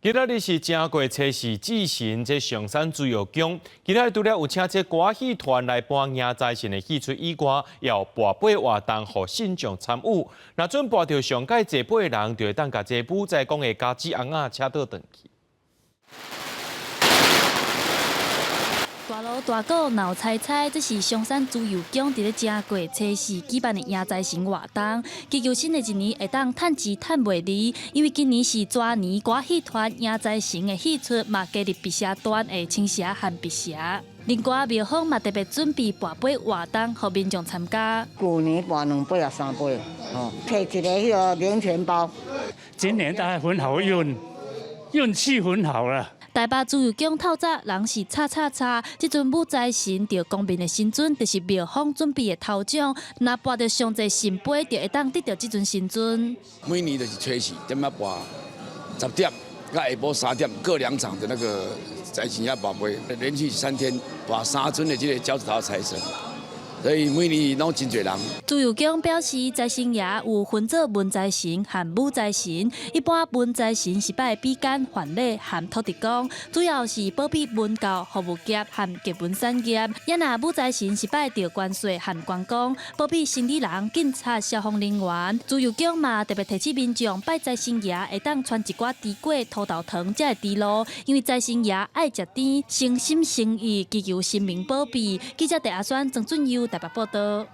今仔日是正月初四祭神，這上山自由宮。今仔日除了有請這歌戲團來搬迎財神的戲出以外，也有跋杯活動，予信眾參與。若準跋著上蓋濟杯的人，就會當共這武財公的家子尪仔請倒轉去。大鑼大鼓鬧猜猜，這是松山自由宮佇咧正月初四舉辦的迎財神活動，祈求新的一年會當趁錢趁袂離。因為今年是蛇年，歌戲團迎財神的戲出嘛加入白蛇傳的青蛇和白蛇。另外廟方嘛特別準備跋杯活動，予民眾參加。舊年跋兩杯抑三杯，哦，提一個彼個零錢包。今年大概很好運，運氣很好啦。台北自由宮透早人是吵吵吵，這尊武財神著公面的神尊，就是廟方準備的頭獎。若跋著上濟聖杯，就會當得著這尊神尊。每年就是初四點仔跋10點，佮下晡3點各兩場的那個財神爺跋杯，連續3天跋三尊的這個交趾頭財神。所以每年攏真濟人。自由宮表示，財神爺有分做文財神和武財神。一般文財神是拜比干、範禮和土地公，主要是保庇文教、服務業和藝文產業。也若武財神是拜著關稅和關公，保庇生理人、警察、消防人員。自由宮嘛特別提醒民眾拜財神爺會當汆一寡豬粿、土豆糖這个豬露，因為財神爺愛食甜，誠心誠意祈求神明保庇。記者鄭阿宣、曾俊佑台北報道。